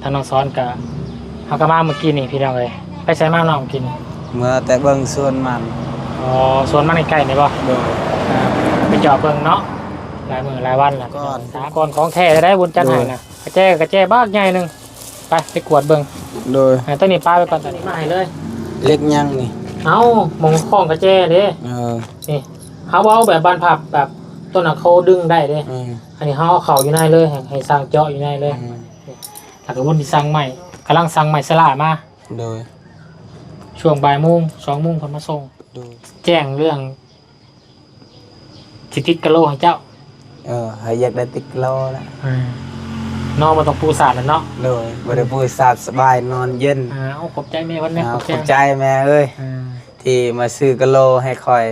ທາງນ້ອງສອນກະ ເຮົາກະມາມື້ກີ້ນີ້ພີ່ນ້ອງເອີຍ. ໄປໃສມານ້ອງກີ້ນີ້? ເມືອແຕ່ເບິ່ງສວນມັນ. ອໍ ສວນມັນໃກ້ໆນີ້ບໍ່? ໂດຍ. ອ່າ ໄປຈອດເບິ່ງເນາະ ຫຼາຍມື້ຫຼາຍວັນລະ. ກ່ອນ ສາມ ກ່ອນຂອງແທ້ໄດ້ບຸນຈັດໃຫ້ນະ. ໂດຍ. ກະແຈ ກະແຈບັກໃຫຍ່ໜຶ່ງ. ໄປ ໄປກວດເບິ່ງ. ໂດຍ. ອ່າ ໂຕນີ້ປະໄວ້ກ່ອນ ໂຕນີ້ມາໃຫ້ເລີຍ. ເຫຼັກຫຍັງນີ້? ເອົ້າ ໝ່ອງຄ້ອງກະແຈເດ້. ເອີ ນີ້ ເຮົາເອົາແບບບານພັບ ແບບໂຕນັ້ນເຂົາດຶງໄດ້ເດ້. ເອີ ອັນນີ້ເຮົາເອົາເຂົ້າຢູ່ໃນເລີຍ ໃຫ້ ໃຫ້ຊ່າງເຈາະຢູ່ໃນເລີຍ. ອືມ ແລ້ວກະວຸ້ນຊິສັ່ງໄມ້ ກຳລັງສັ່ງໄມ້ສະຫຼາມາ. ໂດຍ. ຊ່ວງບ່າຍໂມງ ສອງໂມງເພິ່ນມາສົ່ງ. ໂດຍ. ແຈ້ງເລື່ອງຊິຕິດກະໂຫຼໃຫ້ເຈົ້າ. ເອີ ໃຫ້ຢາກໄດ້ຕິດກະໂຫຼລະ. ອືມ ນອນບໍ່ຕ້ອງປູສາດລະເນາະ. ໂດຍ. ບໍ່ໄດ້ປູສາດ ສະບາຍ ນອນເຢັນ. ອ່າ ເອົາ ຂອບໃຈແມ່ເພິ່ນແດ່. ອ່າ ຂອບໃຈ ຂອບໃຈແມ່ເອີຍ. ອ່າ ທີ່ມາຊື້ກະໂຫຼໃຫ້ຂ້ອຍ.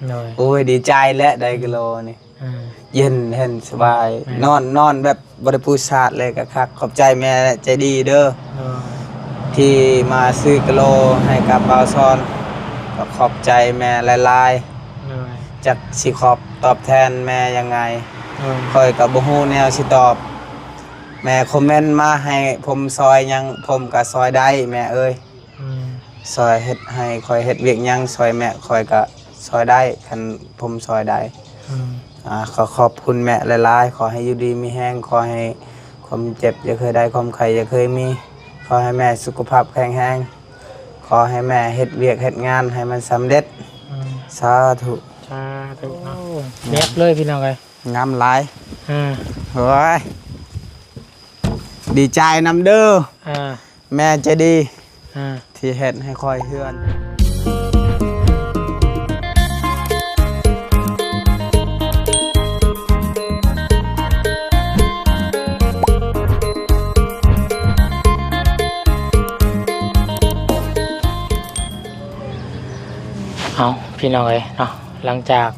ໂດຍ. ໂອ້ຍ ດີໃຈແຫຼະ ໄດ້ກະໂຫຼນີ້. ອ່າ ເຢັນ ເຫັນສະບາຍ. ແມ່ນ. ນອນ ນອນແບບບໍ່ໄດ້ປູສາດເລີຍກະຄັກ. ຂອບໃຈແມ່ໃຈດີເດີ. ໂດຍ. ທີ່ມາຊື້ກະໂຫຼໃຫ້ກັບບ່າວສອນ ກະຂອບໃຈແມ່ຫຼາຍໆ. ໂດຍ. ຈັກຊິຂອບຕອບແທນແມ່ຍັງໄງ. ໂດຍ. ຂ້ອຍກະບໍ່ຮູ້ແນວຊິຕອບ. ແມ່ຄອມເມັນມາໃຫ້ຜົມຊ່ອຍຫຍັງ ຜົມກະຊ່ອຍໄດ້ແມ່ເອີຍ. ອືມ ຊ່ອຍເຮັດໃຫ້ຂ້ອຍເຮັດວຽກຫຍັງ ຊ່ອຍແມ່ຂ້ອຍກະຊ່ອຍໄດ້ ຄັນຜົມຊ່ອຍໄດ້. ອືມ ອ່າ ຂໍຂອບຄຸນແມ່ຫຼາຍໆ. ຂໍໃຫ້ຢູ່ດີມີແຮງ ຂໍໃຫ້ຄວາມເຈັບຢ່າເຄີຍໄດ້ ຄວາມໄຂ້ຢ່າເຄີຍມີ. ຂໍໃຫ້ແມ່ສຸຂະພາບແຂງແຮງ ຂໍໃຫ້ແມ່ເຮັດວຽກເຮັດງານໃຫ້ມັນສຳເລັດ. ອືມ ສາທຸ ສາທຸເນາະ. ໂອ້ ແນບເລີຍພີ່ນ້ອງເອີຍ. ງາມຫຼາຍ. ອ່າ ໂອ້ຍ ດີໃຈນຳເດີ. ອ່າ ແມ່ໃຈດີ ອ່າ ທີ່ເຮັດໃຫ້ຂ້ອຍເຮືອນ. ເອົາ ພີ່ນ້ອງເອີຍເນາະ ຫຼັງຈາກ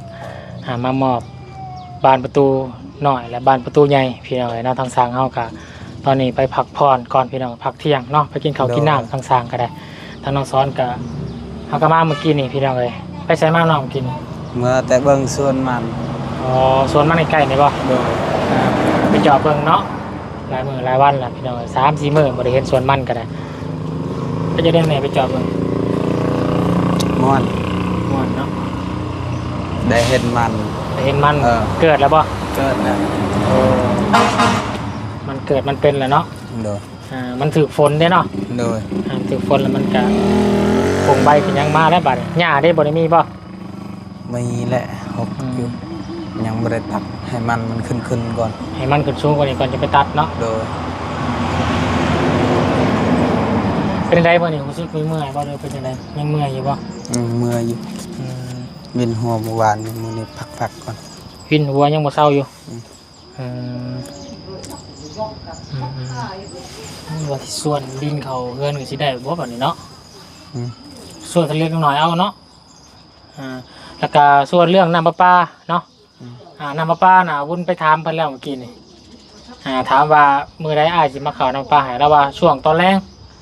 ອ່າ ມາມອບ ບານປະຕູນ້ອຍ ແລະ ບານປະຕູໃຫຍ່ ພີ່ນ້ອງເອີຍເນາະ. ທາງຊ່າງເຮົາກະ ຕອນນີ້ໄປພັກຜ່ອນກ່ອນພີ່ນ້ອງ ພັກທ່ຽງເນາະ ໄປກິນເຂົ້າ ໂດຍ ກິນນ້ຳ. ທາງຊ່າງກະໄດ້ ທາງນ້ອງສອນກະ ເຮົາກະມາມື້ກີ້ນີ້ພີ່ນ້ອງເອີຍ. ໄປໃສມານ້ອງ ມື້ກີ້ນີ້? ເມືອແຕ່ເບິ່ງສວນມັນ. ອໍ ສວນມັນໃກ້ໆນີ້ບໍ່? ໂດຍ. ອ່າ ໄປຈອດເບິ່ງເນາະ. ຫຼາຍມື້ຫຼາຍວັນລະພີ່ນ້ອງເອີຍ ສາມສີ່ມື້ບໍ່ໄດ້ເຫັນສວນມັນກະໄດ້. ເປັນຈັ່ງໃດແດ່ ໄປຈອດເບິ່ງ? ມ່ວນ ມ່ວນເນາະ ໄດ້ເຫັນມັນ. ໄດ້ເຫັນມັນ. ເອີ ເກີດແລ້ວບໍ່? ເກີດແລ້ວ. ໂອ້ ມັນເກີດມັນເປັນແລ້ວເນາະ. ໂດຍ. ອ່າ ມັນຖືກຝົນເດ້ເນາະ. ໂດຍ. ອ່າ ຖືກຝົນແລ້ວມັນກະ ຜົ່ງໃບກະຍັງມາແລ້ວບາດນີ້. ຫຍ້າເດ້ ບໍ່ໄດ້ມີບໍ່? ມີແຫຼະ ຫົກ ອືມ ຢູ່ ຍັງບໍ່ໄດ້ຕັດ ໃຫ້ມັນ ມັນຂຶ້ນໆກ່ອນ ໃຫ້ມັນຂຶ້ນສູງກວ່ານີ້ກ່ອນຈະໄປຕັດເນາະ. ໂດຍ. ເປັນໃດມື້ນີ້ ຮູ້ສຶກເມື່ອຍບໍ່ ຫຼືເປັນຈັ່ງໃດ? ຍັງເມື່ອຍຢູ່ບໍ່? ຍັງເມື່ອຍຢູ່. ອືມ ວິນຫົວມື້ວານນີ້ ມື້ນີ້ພັກໆກ່ອນ. ວິນຫົວຍັງບໍ່ເຊົາຢູ່? ອືມ ອືມ ອືມ ອືມ ວ່າຊິຊວນດິນເຂົ້າເຮືອນກະຊິໄດ້ບໍ່ບາດນີ້ເນາະ? ອືມ ຊວນເລັກນ້ອຍເອົາເນາະ. ອ່າ ແລ້ວກະສ່ວນເລື່ອງນ້ຳປະປາເນາະ. ອືມ ອ່າ ນ້ຳປະປານະ ວຸ້ນໄປຖາມເພິ່ນແລ້ວມື້ກີ້ນີ້. ອ່າ ຖາມວ່າມື້ໃດອ້າຍຊິມາເຂົ້ານ້ຳປະປາໃຫ້ ລາວວ່າຊ່ວງຕອນແລງ.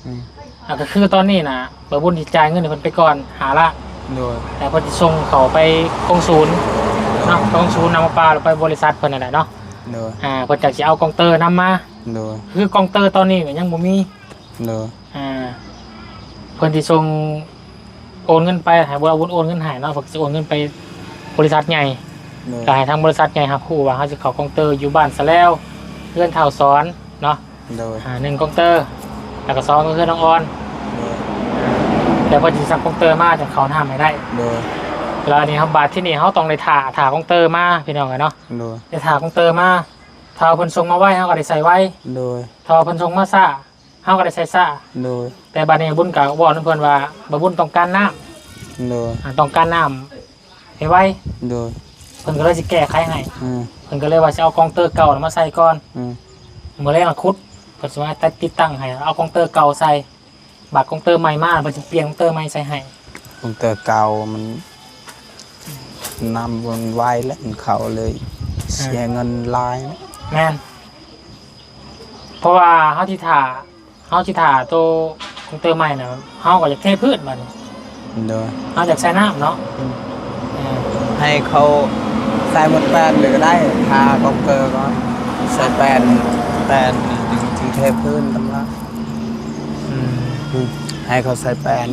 ອືມ ອ່າ ກະຄືຕອນນີ້ນະ ບ່າວບຸນຊິຈ່າຍເງິນໃຫ້ເພິ່ນໄປກ່ອນຫ້າລ້ານ. ໂດຍ. ແລ້ວເພິ່ນຊິສົ່ງເຂົ້າໄປກົງສູນເນາະ ໂດຍ ກົງສູນນ້ຳປະປາ ຫຼືໄປບໍລິສັດເພິ່ນນັ້ນແຫຼະເນາະ. ໂດຍ. ອ່າ ເພິ່ນຈັ່ງຊິເອົາກອງເຕີນຳມາ. ໂດຍ. ຄືກອງເຕີຕອນນີ້ກະຍັງບໍ່ມີ. ໂດຍ. ອ່າ ເພິ່ນຊິສົ່ງໂອນເງິນໄປໃຫ້ ບໍ່ວ່າວຸ້ນໂອນເງິນໃຫ້ເນາະ ເພິ່ນຊິໂອນເງິນໄປບໍລິສັດໃຫຍ່. ໂດຍ. ກະໃຫ້ທາງບໍລິສັດໃຫຍ່ຮັບຮູ້ວ່າເຮົາຊິເຂົ້າກອງເຕີຢູ່ບ້ານສະແລວ ເຮືອນທ້າວສອນເນາະ. ໂດຍ. ອ່າ ໜຶ່ງກອງເຕີ ແລ້ວກະສອງກະຄືນ້ອງອອນ. ໂດຍ. ແລ້ວເພິ່ນຊິສັ່ງກອງເຕີມາຈັ່ງເຂົ້ານ້ຳໃຫ້ໄດ້. ໂດຍ. ແລ້ວອັນນີ້ເຮົາ ບາດທີນີ້ເຮົາຕ້ອງໄດ້ຖ້າ ຖ້າກອງເຕີມາພີ່ນ້ອງເອີຍເນາະ. ໂດຍ. ໄດ້ຖ້າກອງເຕີມາ ຖ້າເພິ່ນສົ່ງມາໄວເຮົາກະໄດ້ໃສ່ໄວ. ໂດຍ. ຖ້າວ່າເພິ່ນສົ່ງມາຊ້າ ເຮົາກະໄດ້ໃສ່ຊ້າ. ໂດຍ. ແຕ່ບາດນີ້ບຸນກະເວົ້ານຳເພິ່ນວ່າ ບ່າວບຸນຕ້ອງການນ້ຳ. ໂດຍ. ອ່າ ຕ້ອງການນ້ຳໃຫ້ໄວ. ໂດຍ. ເພິ່ນກະເລີຍຊິແກ້ໄຂໃຫ້. ອືມ ເພິ່ນກະເລີຍວ່າຊິເອົາກອງເຕີເກົ່ານະມາໃສ່ກ່ອນ. ອືມ ມື້ແລງລະຂຸດ ເພິ່ນຊິມາຕິດຕັ້ງໃຫ້ ເອົາກອງເຕີເກົ່າໃສ່ ບາດກອງເຕີໃໝ່ມາ ເພິ່ນຊິປ່ຽນກອງເຕີໃໝ່ໃສ່ໃຫ້. ກອງເຕີເກົ່າມັນ ນ້ຳມັນໄວແຫຼະ ມັນເຂົ້າເລີຍ ອ່າ ເສຍເງິນຫຼາຍ. ແມ່ນ. ເພາະວ່າເຮົາຊິຖ້າ ເຮົາຊິຖ້າໂຕກອງເຕີໃໝ່ນະ ເຮົາກະຢາກເທພື້ນບາດນີ້. ໂດຍ. ເຮົາຢາກໃສ່ນ້ຳເນາະ. ອືມ ເອີ ໃຫ້ເຂົາໃສ່ໝົດແປ້ນເລີຍກະໄດ້ ຖ້າກອງເຕີກ່ອນ ໃສ່ແປ້ນ ແປ້ນນີ້ຈຶ່ງ ຈຶ່ງ ເທພື້ນຕຳລາ ອືມ ອືມ ໃຫ້ເຂົາໃສ່ແປ້ນ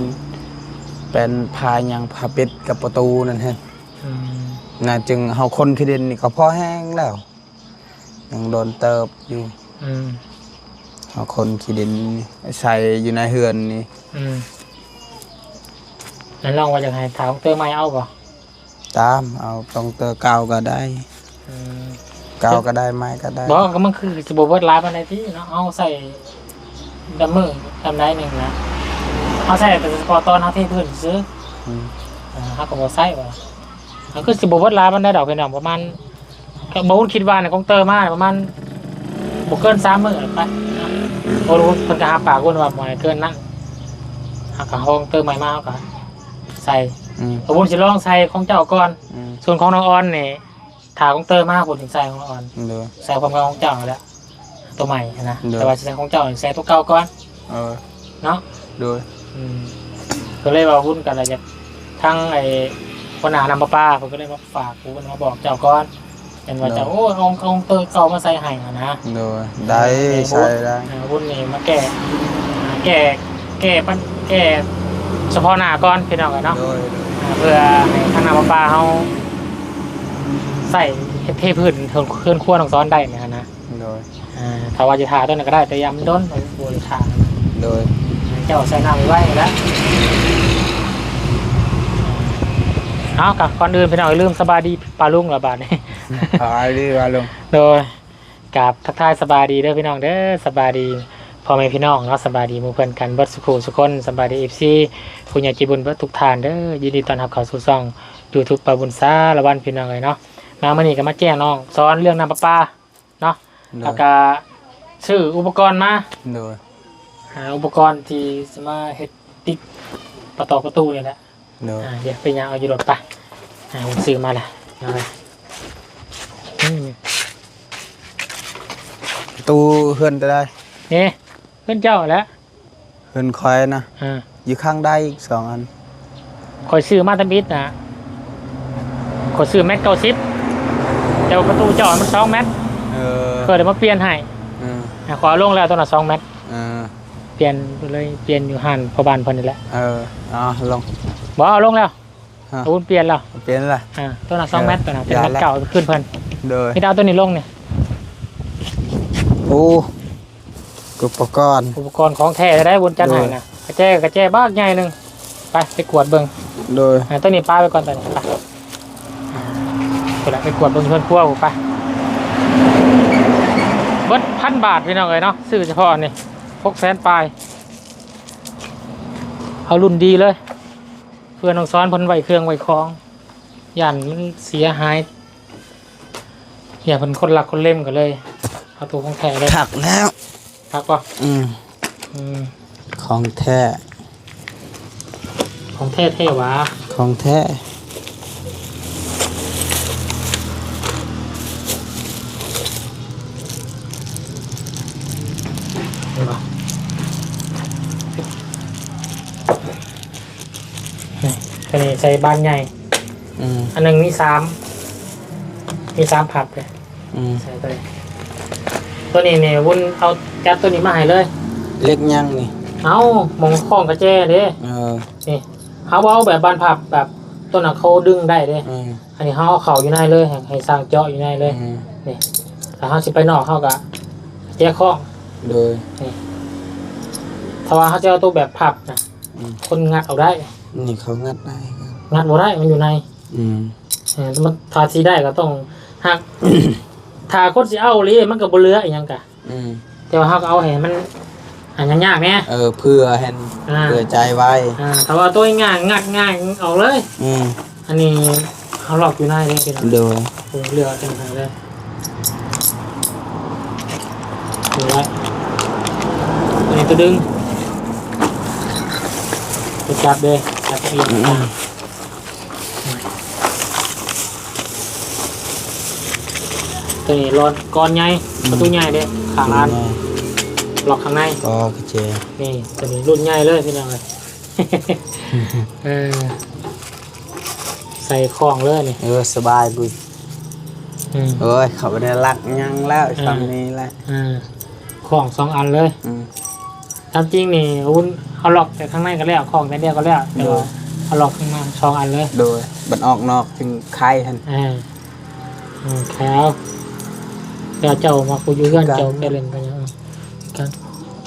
ແປ້ນຜ້າຫຍັງ ຜ້າປິດກັບປະຕູນັ້ນຫັ້ນ ອືມ ນະ ຈຶ່ງເຮົາຂົນຂີ້ດິນນີ້ກໍພໍແຮງແລ້ວ ຍັງດົນເຕີບຢູ່ ອືມ ເຮົາຂົນຂີ້ດິນໃສ່ຢູ່ໃນເຮືອນນີ້ ອືມ ແລ້ວນ້ອງວ່າຢາກໃຫ້ຖາງເຕີໃໝ່ເອົາບໍ່? ຕາມເອົາ ຕ້ອງເຕີເກົ່າກໍໄດ້ ອືມ ເກົ່າກໍໄດ້ ໃໝ່ກໍໄດ້ ບໍ່ ກໍມັນຄືຊິບໍ່ເບິດຫຼາຍປານໃດຕິເນາະ ເຮົາໃຊ້ດຳມື້ດຳໃດໜຶ່ງນະ ເຮົາໃຊ້ແຕ່ສະເພາະຕອນເຮົາເທພື້ນຊື່ ອືມ ເອີ ເຮົາກໍບໍ່ໃຊ້ວ່າ ມັນຄືຊິບໍ່ເບິດຫຼາຍປານໃດດອກພີ່ນ້ອງ ປະມານ ກໍບໍ່ຮູ້ ຄິດວ່ານະ ຂອງເຕີມາປະມານບໍ່ເກີນສາມມື້ໄປ ເພິ່ນກໍຮັບປາກເພິ່ນວ່າບໍ່ໃຫ້ເກີນນັ້ນ ເຮົາກໍຫ້ອງເຕີໃໝ່ມາ ເຮົາກໍໃສ່ ອືມ ເພິ່ນຊິລອງໃສ່ຂອງເຈົ້າກ່ອນ ອືມ ສ່ວນຂອງນ້ອງອອນນີ້ ຖ້າຂອງເຕີມາພຸ້ນຈຶ່ງໃສ່ຂອງອອນ ໂດຍ ໃສ່ພ້ອມກັບຂອງເຈົ້າຫັ້ນແຫຼະ ຕົວໃໝ່ຫັ້ນນະ ໂດຍ ແຕ່ວ່າຊິໃສ່ຂອງເຈົ້າໃສ່ຕົວເກົ່າກ່ອນ ເອີ ເນາະ ໂດຍ ອືມ ກໍເລີຍວ່າວຸ້ນກັນລະ ຢາກ ທາງໄອ້ຫົວໜ້ານ້ຳປະປາເພິ່ນກໍເລີຍມາຝາກ ເພິ່ນມາບອກເຈົ້າກ່ອນ ເຫັນວ່າ ໂດຍ ເຈົ້າ ໂອ້ຍ ເອົາຂອງເຕີເກົ່າມາໃສ່ໃຫ້ຫັ້ນນະ ໂດຍ ໄດ້ ເອີ ໃສ່ໄດ້ ອາ ວຸ້ນນີ້ມາແກ້ ແກ້ ແກ້ປັນ ແກ້ສະເພາະໜ້າກ່ອນພີ່ນ້ອງເອີຍເນາະ ໂດຍ ອາ ເພື່ອໃຫ້ທາງນ້ຳປະປາເຮົາໃຊ້ເຮັດເທພື້ນເຮືອນຄົວນ້ອງສອນໄດ້ຫັ້ນນະ ໂດຍ ອ່າ ຖ້າວ່າຈະຖ້າຕົວນັ້ນກໍໄດ້ ແຕ່ຢ່າມັນດົນ ບໍ່ໄດ້ຖ້າ ໂດຍ ເຈົ້າໃສ່ນ້ຳໄວ້ແລ້ວ ເອົາ ກໍກ່ອນອື່ນພີ່ນ້ອງ ຢ່າລືມສະບາຍດີປ້າລຸງລະບາດນີ້ ສະບາຍດີປ້າລຸງ ໂດຍ ກາບທັກທາຍສະບາຍດີເດີພີ່ນ້ອງເດີ ສະບາຍດີພໍ່ແມ່ພີ່ນ້ອງເນາະ ສະບາຍດີໝູ່ເພື່ອນກັນເບິດສູ່ຄູ່ສູ່ຄົນ ສະບາຍດີ ເອັຟຊີ ຜູ້ໃຫຍ່ໃຈບຸນເບິດທຸກທ່ານເດີ ຍິນດີຕ້ອນຮັບເຂົ້າສູ່ຊ່ອງຢູທູບປ້າບຸນສາລະວັນ ພີ່ນ້ອງເອີຍເນາະ ມາມື້ນີ້ກໍມາແຈ້ງນ້ອງສອນເລື່ອງນ້ຳປະປາ ເນາະ ໂດຍ ແລ້ວກະຊື້ອຸປະກອນມາ ໂດຍ ຫາອຸປະກອນທີ່ຊິມາເຮັດຕິດປະຕອກປະຕູນີ້ແຫຼະ ໂດຍ ອ່າ ດຽວໄປຍ່າງເອົາຢູ່ລົດໄປ ອ່າ ຊື້ມາແລ້ວ ເອົາໄປ ອືມ ປະຕູເຮືອນຕົວໃດ? ນີ້ ເຮືອນເຈົ້າແຫຼະ ເຮືອນຂ້ອຍນະ ອ່າ ຢູ່ຂ້າງໃດອີກສອງອັນ? ຂ້ອຍຊື້ມາທຳອິດນະ ຂ້ອຍຊື້ແມັດເກົ້າສິບ ແຕ່ວ່າປະຕູເຈົ້າມັນສອງແມັດ ເອີ ຂ້ອຍເລີຍມາປ່ຽນໃຫ້ ເອີ ຂ້ອຍເອົາລົງແລ້ວໂຕນະສອງແມັດ ເອີ ປ່ຽນເລີຍ ປ່ຽນຢູ່ຮ້ານພໍ່ບ້ານເພິ່ນນີ້ແຫຼະ ເອີ ເອົາລົງ ບໍ່ ເອົາລົງແລ້ວ ເອົາ ເອົາບຸນປ່ຽນແລ້ວ ປ່ຽນແລ້ວ ອ່າ ໂຕນະສອງແມັດ ເອີ ໂຕນະເປັນແມັດເກົ່າຄືນເພິ່ນ ໂດຍ ມີແຕ່ເອົາໂຕນີ້ລົງນີ້ ໂອ້ ອຸປະກອນ ອຸປະກອນຂອງແທ້ໄດ້ບຸນຈັດໃຫ້ນະ ໂດຍ ກະແຈ ກະແຈບັກໃຫຍ່ໜຶ່ງ ໄປ ໄປກວດເບິ່ງ ໂດຍ ອ່າ ໂຕນີ້ປະໄວ້ກ່ອນ ໂຕນີ້ໄປ ພຸ້ນລະ ໄປກວດເບິ່ງເຮືອນຄົວພຸ້ນ ໄປ ເບິດພັນບາດພີ່ນ້ອງເອີຍເນາະ ຊື້ສະເພາະອັນນີ້ ຫົກແສນປາຍ ເອົາລຸ້ນດີເລີຍ ເພື່ອນ້ອງສອນເພິ່ນໄວ້ເຄື່ອງໄວ້ຂອງ ຢ້ານມັນເສຍຫາຍ ເອີ ເພິ່ນຄົນລັກຄົນເລັມກໍເລີຍເອົາໂຕຂອງແທ້ເລີຍ ຄັກແລ້ວ ຄັກບໍ່? ອືມ ອືມ ຂອງແທ້ ຂອງແທ້ແທ້ຫວາ? ຂອງແທ້ ເຫັນບໍ່? ນີ້ ໂຕນີ້ໃສ່ບານໃຫຍ່ ອືມ ອັນໜຶ່ງມີສາມ ມີສາມພັບເດ້ ອືມ ໃສ່ໂຕນີ້ ໂຕນີ້ນີ້ວຸ້ນເອົາຈັດໂຕນີ້ມາໃຫ້ເລີຍ ເຫຼັກຫຍັງນີ້? ເອົ້າ ໝ່ອງຄ້ອງກະແຈເດ້ ເອີ ນີ້ ເຮົາບໍ່ເອົາແບບບານພັບ ແບບໂຕນັ້ນເຂົາດຶງໄດ້ເດ້ ເອີ ອັນນີ້ເຮົາເອົາເຂົ້າຢູ່ໃນເລີຍ ໃຫ້ ໃຫ້ຊ່າງເຈາະຢູ່ໃນເລີຍ ອືມ ນີ້ ຖ້າເຮົາຊິໄປນອກເຮົາກະແຈຄ້ອງ ໂດຍ ນີ້ ຖ້າວ່າເຮົາຈະເອົາໂຕແບບພັບນະ ອືມ ຄົນງັດເອົາໄດ້ ນີ້ເຂົາງັດໄດ້ ງັດບໍ່ໄດ້ ມັນຢູ່ໃນ ອືມ ເອີ ມັນ ຖ້າຊິໄດ້ກໍຕ້ອງຮັກ ຖ້າຄົນຊິເອົາອີ່ຫຼີ ມັນກໍບໍ່ເຫຼືອອີ່ຫຍັງກະ ອືມ ແຕ່ວ່າເຮົາກໍເອົາໃຫ້ມັນ ອັນຍາກໆແດ່ ເອີ ເພື່ອໃຫ້ ອ່າ ເພື່ອຈ່າຍໄວ ອ່າ ຖ້າວ່າໂຕງ່າຍ ງັດງ່າຍອອກເລີຍ ອືມ ອັນນີ້ເຮົາລັອກຢູ່ໃນເດ້ພີ່ນ້ອງ ໂດຍ ເຫຼືອຈັ່ງຊັ້ນເລີຍ ນີ້ແຫຼະ ອັນນີ້ໂຕດຶງ ໄປຈັບເດ້ ຈັບອີ່ຫຍັງ ອືມ ໂຕນີ້ລອດກ້ອນໃຫຍ່ ອືມ ປະຕູໃຫຍ່ເດ້ ຂ້າງຮ້ານ ປະຕູໃຫຍ່ ລັອກຂ້າງໃນ ອໍ ກະແຈ ນີ້ ໂຕນີ້ລຸ້ນໃຫຍ່ເລີຍພີ່ນ້ອງເອີຍ ເອີ ໃສ່ຄ້ອງເລີຍນີ້ ເອີ ສະບາຍບຸ້ຍ ອືມ ໂອ້ຍ ເຂົາບໍ່ໄດ້ລັກຫຍັງແລ້ວ ເອີ ຊ່ຳນີ້ແຫຼະ ເອີ ໂຄ ຄ້ອງສອງອັນເລີຍ. ອືມ ຕາມຈິງນີ້ ອາວຸນເອົາລັອກແຕ່ຂ້າງໃນກໍແລ້ວ ຄ້ອງແຕ່ດຽວກໍແລ້ວ ແຕ່ວ່າ ໂດຍ ເອົາລັອກຂ້າງນອກສອງອັນເລີຍ. ໂດຍ ບັດອອກນອກຈຶ່ງໄຂຫັ້ນ. ເອີ ເອີ ໄຂເອົາ. ແລ້ວເຈົ້າມັກຢູ່ເຮືອນ ຄືກັນ ເຈົ້າໄປຫຼິ້ນໄປຫຍັງ ຄືກັນ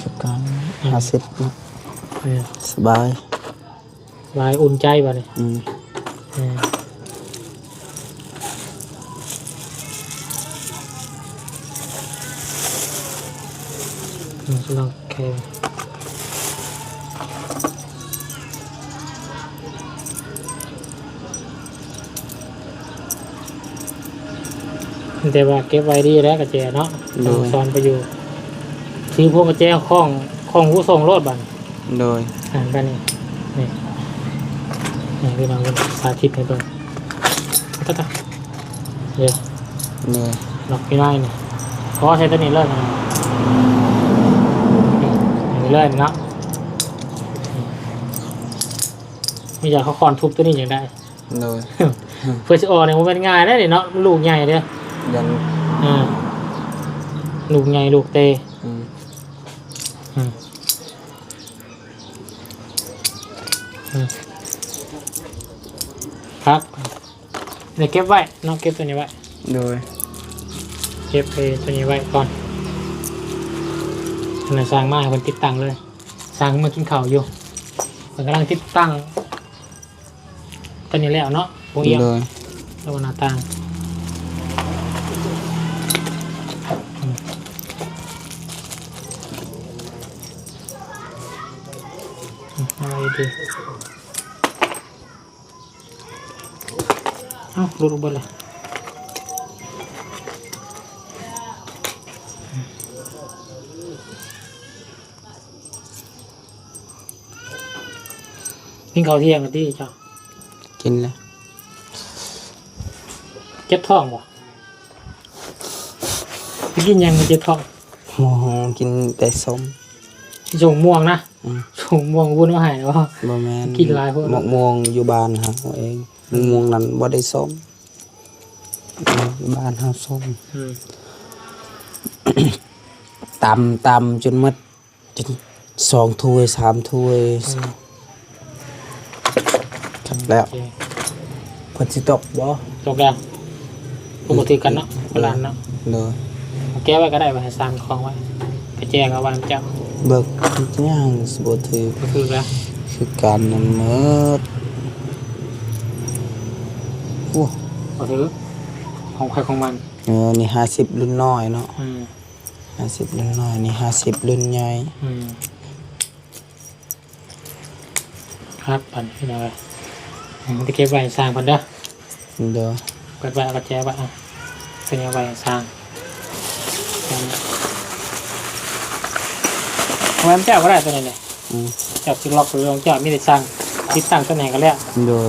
ຄືກັນ. ອືມ ຫ້າສິບເນາະ. ເອີ ສະບາຍ. ລາຍອຸ່ນໃຈບາດນີ້. ອືມ ເອີ ອືມ ລອງແຄ ແຕ່ວ່າເກັບໄວ້ດີແລ້ວກະແຈເນາະ. ໂດຍ ສອນໄປຢູ່ ຖືພວງກະແຈ ຄ້ອງ ຄ້ອງຫູສົ່ງໂລດບາດນີ້. ໂດຍ ອ່າ ບາດນີ້ ນີ້ ນີ້ພີ່ນ້ອງເພິ່ນສາທິດໃຫ້ເບິ່ງ. ຕະຕະ ເດ້ ນີ້ ລັອກຢູ່ໃນນີ້ ຂໍໃສ່ຕົວນີ້ເລີຍ ນີ້ເລີຍເນາະ. ມີຢາເຂົາຄ້ອນທຸບຕົວນີ້ຈັ່ງໃດ. ໂດຍ ເພື່ອຊິອອກນີ້ບໍ່ແມ່ນງ່າຍເດ້ນີ້ເນາະ ມັນລູກໃຫຍ່ເດ້. ຍັງ ອ່າ ລູກໃຫຍ່ລູກເຕ. ອືມ ອືມ ອືມ ຄັກ ດຽວເກັບໄວ້ເນາະ ເກັບຕົວນີ້ໄວ້. ໂດຍ ເກັບໄອ້ຕົວນີ້ໄວ້ກ່ອນ. ອັນນັ້ນຊ່າງມາໃຫ້ເພິ່ນຕິດຕັ້ງເລີຍ. ຊ່າງເມືອກິນເຂົ້າຢູ່ ເພິ່ນກຳລັງຕິດຕັ້ງ ຕອນນີ້ແລ້ວເນາະ ໂຮງຮຽນ. ໂດຍ ລະຫວ່າງໜ້າຕ່າງ ອືມ ອືມ ເອົາໄວ້ດີ. ເອົ້າ ຫຼຸດອອກເບິດເລີຍ. ກິນເຂົ້າທ່ຽງແລ້ວຕິເຈົ້າ? ກິນແລ້ວ. ເຈັບທ້ອງບໍ່? ໄປກິນຫຍັງມາເຈັບທ້ອງ? ໝໍກິນແຕ່ສົ້ມ. ສົ້ມມ່ວງນະ? ອືມ ສົ້ມມ່ວງວຸ້ນເອົາໃຫ້ບໍ່? ບໍ່ແມ່ນ ກິນຫຼາຍໂພດ. ໝາກມ່ວງຢູ່ບ້ານເຮົາເອງ ອືມ ໝາກມ່ວງນັ້ນບໍ່ໄດ້ສົ້ມ ຢູ່ບ້ານເຮົາສົ້ມ. ອືມ ຕຳ ຕຳຈົນໝົດ ຈົນສອງຖ້ວຍສາມຖ້ວຍ. ອືມ ຄັກແລ້ວ. ໂອເຄ ຝົນຊິຕົກບໍ່? ຕົກແລ້ວ. ບໍ່ຖືກກັນເນາະ ເວລາເນາະ. ໂດຍ ເອົາແກ້ໄວ້ກໍໄດ້ ໄວ້ໃຫ້ຊ່າງຄອງໄວ້ ກະແຈກໍໄວ້ນຳເຈົ້າ. ເບິ່ງ ຍັງຊິບໍ່ຖືກ ບໍ່ຖືກແລ້ວ ຄືກັນນັ້ນໝົດ. ໂອ້ ບໍ່ຖືກ ຂອງໃຜຂອງມັນ. ເອີ ນີ້ຫ້າສິບລຸ້ນນ້ອຍເນາະ. ອືມ ຫ້າສິບລຸ້ນນ້ອຍ ນີ້ຫ້າສິບລຸ້ນໃຫຍ່. ອືມ ຄັກ ບັດນີ້ເນາະ ມັນຈະເກັບໄວ້ໃຫ້ຊ່າງເພິ່ນເດີ. ໂດຍ ເກັບໄວ້ ເອົາກະແຈໄວ້ ເອົາຕົວນີ້ໄວ້ໃຫ້ຊ່າງ. ເອົາໄວ້ນຳເຈົ້າກໍໄດ້ຕົວນີ້. ອືມ ເຈົ້າຊິລັອກເລື່ອງເຈົ້າ ມີແຕ່ຊ່າງຕິດຕັ້ງຕົວໃດກໍແລ້ວ. ໂດຍ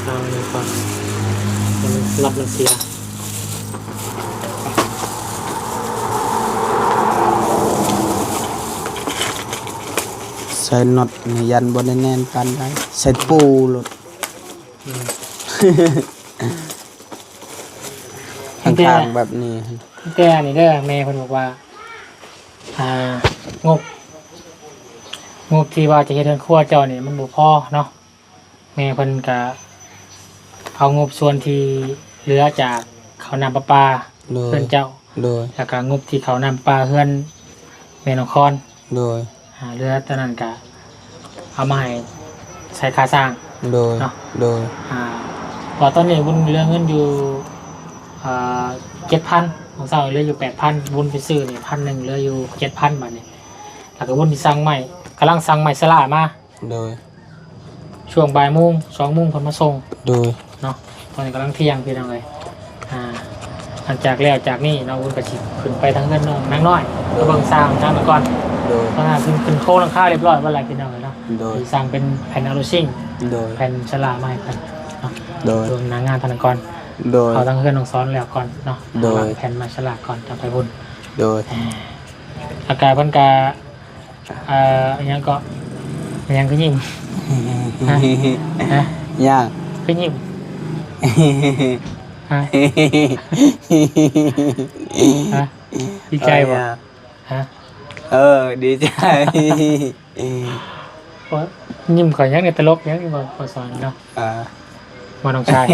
ຕັ້ງໄວ້ກ່ອນ ມັນລັດມັນເສຍ. ໃສ່ນັອດນີ້ຢ້ານບໍ່ໄດ້ແໜ້ນປານໃດ ໃສ່ປູໂລດ. ອືມ ຂ້າງໆແບບນີ້. ແຕ່ອັນນີ້ເດີ ແມ່ເພິ່ນບອກວ່າ ອ່າ ງົບ ງົບທີ່ວ່າຈະເຮັດເຮືອນຄົວເຈົ້ານີ້ມັນບໍ່ພໍເນາະ. ແມ່ເພິ່ນກະເອົາງົບສ່ວນທີ່ເຫຼືອຈາກເຂົ້ານ້ຳປະປາ ໂດຍ ເຮືອນເຈົ້າ ໂດຍ ແລ້ວກະງົບທີ່ເຂົ້ານ້ຳປະປາເຮືອນແມ່ນ້ອງຄອນ. ໂດຍ ອ່າ ເຫຼືອຕອນນັ້ນກະເອົາມາໃຫ້ໃສ່ຄ່າສ້າງ. ໂດຍ ເນາະ ໂດຍ ອ່າ ວ່າຕອນນີ້ວຸ້ນເຫຼືອເງິນຢູ່ ອ່າ ເຈັດພັນ ຂອງເຮົາເຫຼືອຢູ່ແປດພັນ ວຸ້ນໄປຊື້ນີ້ພັນໜຶ່ງ ເຫຼືອຢູ່ເຈັດພັນ ບາດນີ້ ແລ້ວກໍວຸ້ນຊິສັ່ງໄມ້ ກຳລັງສັ່ງໄມ້ສະຫຼາມາ. ໂດຍ ຊ່ວງບ່າຍໂມງ ສອງໂມງເພິ່ນມາສົ່ງ. ໂດຍ ເນາະ ຕອນນີ້ກຳລັງທ່ຽງພີ່ນ້ອງເອີຍ. ອ່າ ຫຼັງຈາກແລ້ວຈາກນີ້ເນາະ ວຸ້ນກໍຊິຂຶ້ນໄປທາງເຮືອນນ້ອງນາງນ້ອຍ ໂດຍ ໄປເບິ່ງສ້າງທາງນັ້ນກ່ອນ. ໂດຍ ຕອນນັ້ນຂຶ້ນ ຂຶ້ນໂຄງຫຼັງຄາຮຽບຮ້ອຍເບິດແລ້ວພີ່ນ້ອງເອີຍເນາະ. ໂດຍ ຊິສ້າງເປັນແຜ່ນອາລູຊິງ. ໂດຍ ແຜ່ນສະຫຼາມາໃຫ້ເພິ່ນເນາະ. ໂດຍ ເບິ່ງໜ້າງານທາງນັ້ນກ່ອນ. ໂດຍ ເຂົ້າທາງເຮືອນນ້ອງສອນແລ້ວກ່ອນເນາະ. ໂດຍ ວາງແຜ່ນໄມ້ສະຫຼາມກ່ອນ ຈັ່ງໄປພຸ້ນ. ໂດຍ ເອີ ອາກາດເພິ່ນກະ ເອີ ອີຫຍັງເກາະ ອີຫຍັງຄືຍິ້ມ? ຮະ? ຮະ? ຫຍັງ? ຄືຍິ້ມ? ຮະ ຮະ ດີໃຈບໍ່? ຮະ ເອີ ດີໃຈ. ໂອ້ຍ ຍິ້ມຂ້ອຍຍັງ ຕະຫຼົກຍັງ ບໍ່ ບໍ່ສອນເນາະ. ອ່າ ບໍ່ ນ້ອງຊາຍ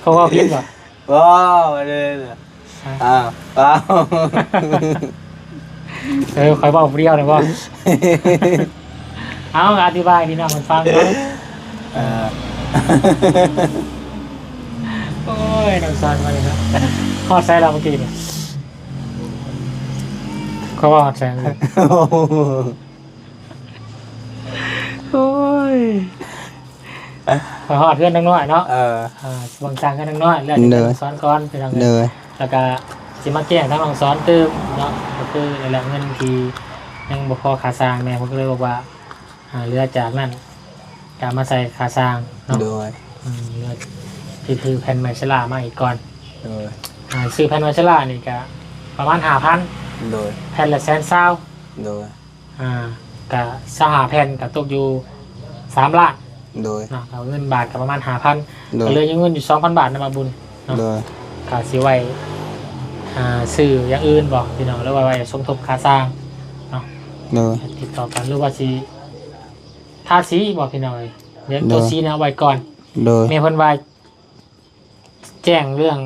ເຂົາເວົ້າຜິດບໍ່? ບໍ່ ບໍ່ໄດ້. ອ່າ ເປົ່າ ເອີ ຂ້ອຍເວົ້າຜູ້ດຽວນີ້ບໍ່? ເອົາ ອະທິບາຍໃຫ້ພີ່ນ້ອງເພິ່ນຟັງເນາະ. ເອີ ໂອ້ຍ ນ້ອງຊາຍມານີ້ເນາະ. ຮອດໃສແລ້ວເມື່ອກີ້ນີ້? ເຂົາວ່າຮອດໃສ? ໂອ້ຍ ຂ້ອຍຮອດເຮືອນນາງນ້ອຍເນາະ. ເອີ ອ່າ ຊິເບິ່ງສ້າງເຮືອນນາງນ້ອຍ ແລ້ວຈະ ໂດຍ ສອນກ່ອນພີ່ນ້ອງເອີຍ. ໂດຍ ແລ້ວກະຊິມາແຈ້ງທາງນ້ອງສອນຕື່ມເນາະ ກໍຄືນີ້ແຫຼະ ເງິນທີ່ຍັງບໍ່ພໍຄ່າສ້າງແມ່ ເພິ່ນກໍເລີຍບອກວ່າ ອ່າ ເຫຼືອຈາກນັ້ນກະມາໃສ່ຄ່າສ້າງເນາະ. ໂດຍ ອືມ ເຫຼືອ ຄື ຄືແຜ່ນໄມ້ເຊລາມາອີກກ່ອນ. ໂດຍ ອ່າ ຊື້ແຜ່ນໄມ້ເຊລານີ້ກະປະມານຫ້າພັນ. ໂດຍ ແຜ່ນລະແສນຊາວ. ໂດຍ ອ່າ ກະຊາວຫ້າແຜ່ນກະຕົກຢູ່ສາມລ້ານ. ໂດຍ ເນາະ ເອົາເງິນບາດກະປະມານຫ້າພັນ. ໂດຍ ກະເຫຼືອຢູ່ເງິນຢູ່ສອງພັນບາດນຳ ບ່າວບຸນເນາະ. ໂດຍ ກະຊິໄວ້ ອ່າ ຊື້ຢ່າງອື່ນບໍ່ພີ່ນ້ອງ ຫຼືວ່າໄວ້ສົມທົບຄ່າສ້າງເນາະ. ໂດຍ ຕິດຕໍ່ກັນ ຫຼືວ່າຊິທາສີບໍ່ພີ່ນ້ອງເອີຍ. ດຽວ ໂດຍ ໂຕສີນະເອົາໄວ້ກ່ອນ. ໂດຍ ແມ່ເພິ່ນວ່າ ແຈ້ງເລື່ອງ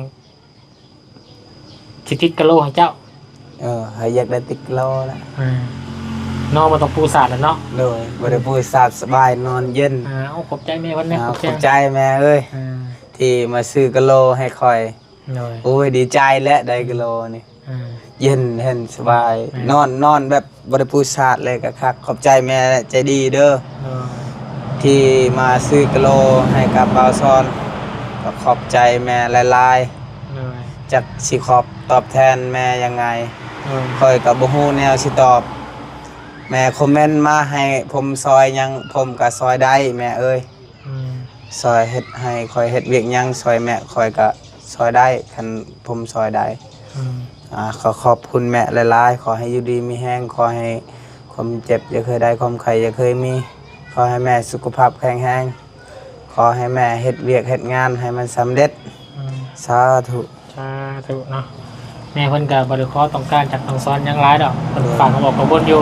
ຊິຕິດກະໂຫຼໃຫ້ເຈົ້າ. ເອີ ຂ້ອຍຢາກໄດ້ຕິດກະໂຫຼລະ. ອືມ ນ້ອງບໍ່ຕ້ອງປູສາດລະເນາະ. ໂດຍ ບໍ່ໄດ້ປູສາດ ສະບາຍນອນເຢັນ. ອ່າ ເອົາ ຂອບໃຈແມ່ເພິ່ນນະ. ອ່າ ຂອບໃຈ ຂອບໃຈແມ່ເອີຍ. ອ່າ ທີ່ມາຊື້ກະໂຫຼໃຫ້ຂ້ອຍ. ໂດຍ ໂອ້ຍ ດີໃຈແຫຼະ ໄດ້ກະໂຫຼນີ້. ອ່າ ເຢັນ ເຫັນສະບາຍ. ແມ່ນ ນອນ ນອນແບບ ບໍ່ໄດ້ປູສາດເລີຍກະຄັກ. ຂອບໃຈແມ່ໃຈດີເດີ ໂດຍ ທີ່ມາຊື້ກະໂຫຼໃຫ້ກັບບ່າວສອນ ກໍຂອບໃຈແມ່ຫຼາຍໆ. ໂດຍ ຈັກຊິຂອບຕອບແທນແມ່ຍັງໄງ ໂດຍ ຂ້ອຍກໍບໍ່ຮູ້ແນວຊິຕອບ. ແມ່ຄອມເມັນມາໃຫ້ຜົມຊ່ອຍຫຍັງ ຜົມກໍຊ່ອຍໄດ້ແມ່ເອີຍ. ອືມ ຊ່ອຍເຮັດໃຫ້ຂ້ອຍເຮັດວຽກຫຍັງ ຊ່ອຍແມ່ຂ້ອຍກະຊ່ອຍໄດ້ ຄັນຜົມຊ່ອຍໄດ້. ອືມ ອ່າ ຂໍຂອບຄຸນແມ່ຫຼາຍໆ ຂໍໃຫ້ຢູ່ດີມີແຮງ ຂໍໃຫ້ຄວາມເຈັບຢ່າເຄີຍໄດ້ ຄວາມໄຂ້ຢ່າເຄີຍມີ ຂໍໃຫ້ແມ່ສຸຂະພາບແຂງແຮງ ຂໍໃຫ້ແມ່ເຮັດວຽກເຮັດງານໃຫ້ມັນສຳເລັດ. ອືມ ສາທຸ. ສາທຸເນາະ. ແມ່ເພິ່ນກໍບໍ່ໄດ້ຂໍຕ້ອງການຈາກນ້ອງສອນຫຍັງຫຼາຍດອກ ເພິ່ນ ໂດຍ ຝາກຄວາມອອກຄວາມບົນຢູ່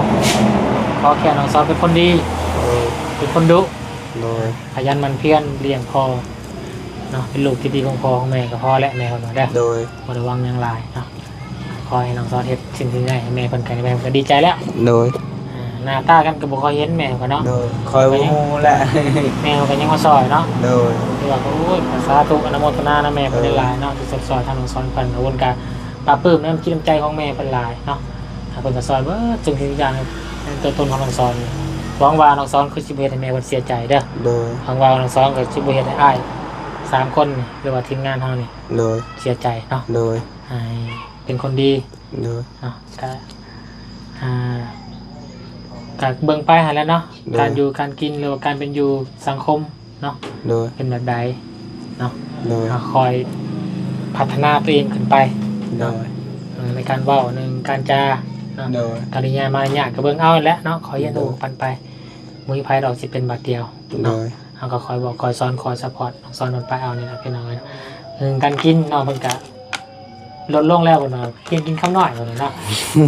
ຂໍແຄ່ນ້ອງສອນເປັນຄົນດີ ໂດຍ ເປັນຄົນດຸ ໂດຍ ຂະຫຍັນໝັ່ນພຽນລ້ຽງພໍ່ເນາະ ເປັນລູກທີ່ດີຂອງພໍ່ຂອງແມ່ກໍພໍແຫຼະ ແມ່ເພິ່ນວ່າເດີ ໂດຍ ບໍ່ໄດ້ຫວັງຫຍັງຫຼາຍເນາະ. ຂໍໃຫ້ນ້ອງສອນເຮັດສິ່ງທີ່ໄດ້ໃຫ້ແມ່ເພິ່ນ ກໍແມ່ເພິ່ນກໍດີໃຈແລ້ວ ໂດຍ. ອ່າ ໜ້າຕາກັນກໍບໍ່ຄ່ອຍເຫັນແມ່ເພິ່ນເນາະ ໂດຍ ຂ້ອຍບໍ່ຮູ້ແຫຼະ ແມ່ເພິ່ນກໍຍັງມາຊ່ອຍເນາະ ໂດຍ ຄືວ່າ ໂອ້ຍ ສາທຸ ອະນຸໂມທະນານຳແມ່ເພິ່ນ ໂດຍ ຫຼາຍໆເນາະ ທີ່ຊ່ອຍທາງນ້ອງສອນເພິ່ນ ອາວຸນກະ ປາບປຶ້ມໃນນ້ຳຈິດນ້ຳໃຈຂອງແມ່ເພິ່ນຫຼາຍເນາະ ເພິ່ນກໍຊ່ອຍເບິດທຸກສິ່ງທຸກຢ່າງໃນຕົວຕົນຂອງນ້ອງສອນ. ຫວັງວ່ານ້ອງສອນຄືຊິບໍ່ເຮັດໃຫ້ແມ່ເພິ່ນເສຍໃຈເດີ ໂດຍ ຫວັງວ່ານ້ອງສອນກໍຊິບໍ່ເຮັດໃຫ້ອ້າຍສາມຄົນນີ້ ຫຼືວ່າທີມງານເຮົານີ້ ໂດຍ ເສຍໃຈເນາະ ໂດຍ ໃຫ້ເປັນຄົນດີ ໂດຍ ເນາະ ກະ ອ່າ ກະເບິ່ງໄປຫັ້ນແຫຼະເນາະ ໂດຍ ການຢູ່ການກິນ ຫຼືວ່າການເປັນຢູ່ສັງຄົມ ເນາະ ໂດຍ ເປັນແບບໃດເນາະ ໂດຍ ເຮົາຄ່ອຍພັດທະນາຕົວເອງຂຶ້ນໄປເນາະ ໂດຍ ເອີ ໃນການເວົ້າ ໜຶ່ງ ການຈາເນາະ ໂດຍ ກະລິຍາມາລະຍາດ ກະເບິ່ງເອົາແຫຼະເນາະ ຄ່ອຍຮຽນຮູ້ ໂດຍ ກັນໄປ ບໍ່ມີໃຜດອກຊິເປັນບາດດຽວ ໂດຍ ເນາະ ເຮົາກໍຄ່ອຍບອກ ຄ່ອຍສອນ ຄ່ອຍຊັບພອດ ສອນກັນໄປເອົານີ້ແຫຼະ ພີ່ນ້ອງເອີຍ ເລື່ອງການກິນເນາະ ເພິ່ນກະ ລົດລົງແລ້ວເພິ່ນວ່າ ກິນ ກິນຄຳນ້ອຍເພິ່ນວ່າເນາະ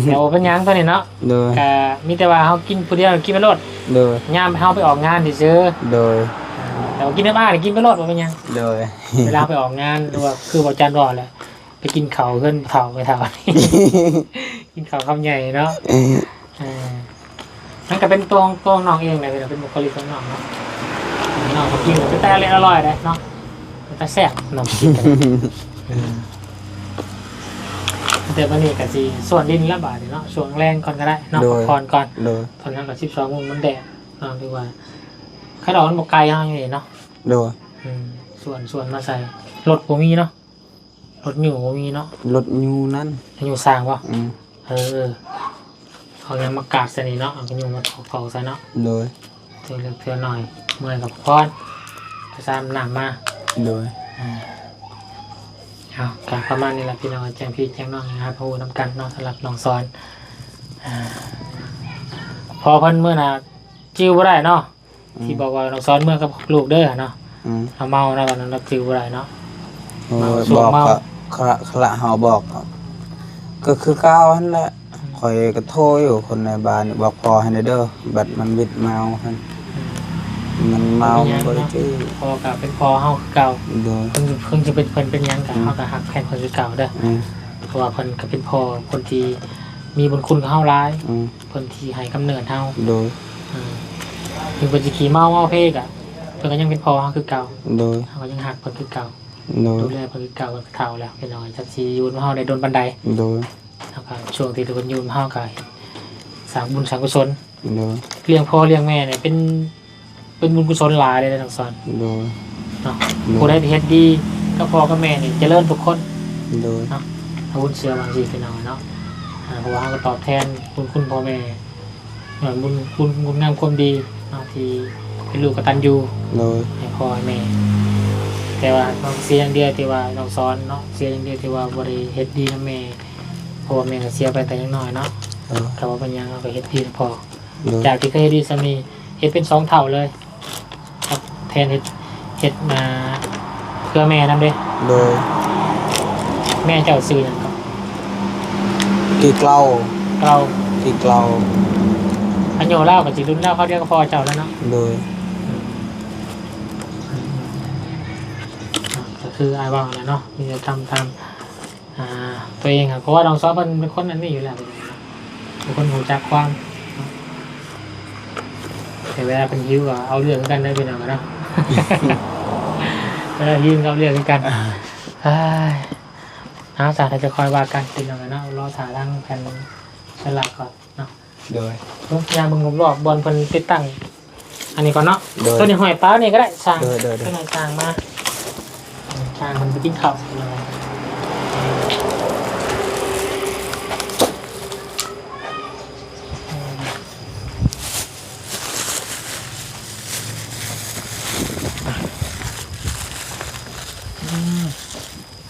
ແຕ່ບໍ່ເປັນຫຍັງຕົວນີ້ເນາະ ໂດຍ ກະມີແຕ່ວ່າເຮົາກິນຜູ້ດຽວ ກິນໄປໂລດ ໂດຍ ຍາມເຮົາໄປອອກງານຊື່ໆ ໂດຍ ອ່າ ແຕ່ວ່າກິນກັບອ້າຍນີ້ກິນໄປໂລດ ບໍ່ເປັນຫຍັງ ໂດຍ ເວລາໄປອອກງານ ຫຼືວ່າຄືບໍ່ຈັນເວົ້າແຫຼະ ໄປກິນເຂົ້າເຮືອນເຖົ້າໄປເຖົ້າ ກິນເຂົ້າຄຳໃຫຍ່ເນາະ ເອີ ມັນກໍເປັນຕົວຂອງ ຕົວຂອງນ້ອງເອງແຫຼະ ເປັນບຸກຄະລິກຂອງນ້ອງເນາະ ນ້ອງກໍກິນເປັນຕາອະລິອະລ່ອຍເດ້ເນາະ ເປັນຕາແຊບ ນ້ອງກິນກໍໄດ້ ອືມ ແຕ່ບັດນີ້ກໍຊິສວນດິນລະບາດນີ້ເນາະ ຊ່ວງແລງກ່ອນກໍໄດ້ເນາະ ໂດຍ ພັກຜ່ອນກ່ອນ ໂດຍ ຕອນນັ້ນກໍສິບສອງໂມງມັນແດດເນາະ ຖືວ່າ ຄັນອອກມັນບໍ່ໄກເຮົາຢູ່ນີ້ເນາະ ໂດຍ ອືມ ສວນ ສວນມາໃສ່ ລົດບໍ່ມີເນາະ ລົດຍູ້ບໍ່ມີເນາະ ລົດຍູ້ນັ້ນ ຍູ້ສ້າງບໍ່? ອືມ ເອີ ເອົາຫຍັງມາກາດໃສ່ນີ້ເນາະ ເອົາຫຍັງມາຖອກໆໃສ່ເນາະ ໂດຍ ເທື່ອເລັກເທື່ອໜ້ອຍ ເມື່ອຍກໍພັກຜ່ອນ ໄປຊາມນ້ຳມາ ໂດຍ ອ່າ ເອົາ ກະປະມານນີ້ລະພີ່ນ້ອງ ແຈ້ງພີ່ແຈ້ງນ້ອງໃຫ້ຮັບຮູ້ນຳກັນເນາະ ສຳລັບນ້ອງສອນ ອ່າ ພໍເພິ່ນມື້ໜ້າຈື່ບໍ່ໄດ້ເນາະ ອືມ ທີ່ບອກວ່ານ້ອງສອນເມືອກັບລູກເດີເນາະ ອືມ ເຮົາເມົາເນາະ ຕອນນັ້ນເຮົາຈື່ບໍ່ໄດ້ເນາະ. ໂອ້ຍ ເມົາ ຊ່ວງເມົາ ບອກກະ ຄະລະ ຄະລະເຮົາບອກ ກະຄືເກົ່າຫັ້ນແຫຼະ. ອືມ ຂ້ອຍກະໂທຢູ່ຄົນໃນບ້ານນີ້ ບອກພໍ່ໃຫ້ແດ່ເດີ ບັດມັນວິດເມົາຫັ້ນ. ອືມ ມັນເມົາ ມັນບໍ່ໄດ້ຈື່ ພໍ່ກະເປັນພໍ່ເຮົາຄືເກົ່າ. ໂດຍ ເພິ່ນ ເພິ່ນຊິເປັນ ເພິ່ນເປັນຫຍັງກະ ອືມ ເຮົາກະຮັກແພງເພິ່ນຄືເກົ່າເດີ. ອືມ ເພາະວ່າເພິ່ນກະເປັນພໍ່ຄົນທີ່ມີບຸນຄຸນກັບເຮົາຫຼາຍ. ອືມ ເພິ່ນທີ່ໃຫ້ກຳເນີດເຮົາ. ໂດຍ ອືມ ເຖິງເພິ່ນຊິຂີ້ເມົາເມົາເພກະ ເພິ່ນກະຍັງເປັນພໍ່ເຮົາຄືເກົ່າ. ໂດຍ ເຮົາກະຍັງຮັກເພິ່ນຄືເກົ່າ. ໂດຍ ດູແລເພິ່ນຄືເກົ່າ. ເພິ່ນກະເຖົ້າແລ້ວພີ່ນ້ອງ ຈັກຊິຢູ່ນຳເຮົາໄດ້ດົນປານໃດ. ໂດຍ ເຮົາກະ ຊ່ວງທີ່ເພິ່ນຢູ່ນຳເຮົາກະ ສ້າງບຸນສ້າງກຸສົນ. ໂດຍ ລ້ຽງພໍ່ລ້ຽງແມ່ນີ້ເປັນ ເປັນບຸນກຸສົນຫຼາຍເລີຍເດ້ນ້ອງສອນ. ໂດຍ ເນາະ ໂດຍ ຜູ້ໃດທີ່ເຮັດດີກັບພໍ່ກັບແມ່ນີ້ຈະເລີນທຸກຄົນ. ໂດຍ ເນາະ ອາ ບຸນເຊື່ອວ່າຈັ່ງຊີ້ພີ່ນ້ອງເນາະ. ອາ ເພາະວ່າເຮົາກະຕອບແທນບຸນຄຸນພໍ່ແມ່ ເອີ ບຸນ ບຸນ ບຸນງາມຄວາມດີເນາະ ທີ່ເປັນລູກກະຕັນຢູ່. ໂດຍ ໃຫ້ພໍ່ໃຫ້ແມ່ ແຕ່ວ່າເຮົາເສຍຢ່າງດຽວທີ່ວ່ານ້ອງສອນເນາະ ເສຍຢ່າງດຽວທີ່ວ່າບໍ່ໄດ້ເຮັດດີນຳແມ່ ເພາະວ່າແມ່ກະເສຍໄປແຕ່ຍັງນ້ອຍເນາະ. ໂດຍ ກະບໍ່ເປັນຫຍັງ ເຮົາກະເຮັດດີນຳພໍ່. ໂດຍ ຈາກທີ່ເຄີຍເຮັດດີສ່ຳນີ້ ເຮັດເປັນສອງເທົ່າເລີຍ ຕອບແທນ ເຮັດ ເຮັດມາເພື່ອແມ່ນຳເດ້. ໂດຍ ແມ່ເຈົ້າຊື່ຫຍັງເກາະ? ກີ່ເກົາ. ເກົາ ກີ່ເກົາ. ອາຍຸລາວກະຊິລຸ້ນລາວຄາວດຽວກັບພໍ່ເຈົ້າແລ້ວເນາະ. ໂດຍ ອືມ ກະຄືອ້າຍເວົ້າແຫຼະເນາະ ມີແຕ່ທຳຕາມ ອ່າ ຕົວເອງ ເພາະວ່ານ້ອງສອນເພິ່ນເປັນຄົນອັນນີ້ຢູ່ແລ້ວ ເປັນຄົນຮູ້ຈັກຄວາມເນາະ. ແຕ່ເວລາເພິ່ນຫິວກະເອົາເລື່ອງຄືກັນເດີພີ່ນ້ອງເນາະ ເວລາຫິວກະເອົາເລື່ອງຄືກັນ. ເອີຍ ເອົາຊະ ດຽວຈະຄ່ອຍວ່າກັນພີ່ນ້ອງເນາະ ລໍຖ້າທາງແຜ່ນສະຫຼັກກ່ອນ. ເນາະ ໂດຍ ເບິ່ງ ຍ່າງເບິ່ງຮອບໆ ບ່ອນເພິ່ນຕິດຕັ້ງອັນນີ້ກ່ອນເນາະ. ໂດຍ ໂຕນີ້ຫ້ອຍປານີ້ກະໄດ້ ຊ່າງ ໂດຍ ໂດຍ ໂດຍ ເພິ່ນໃຫ້ຊ່າງມາ ຊ່າງເພິ່ນໄປກິນເຂົ້າ. ອືມ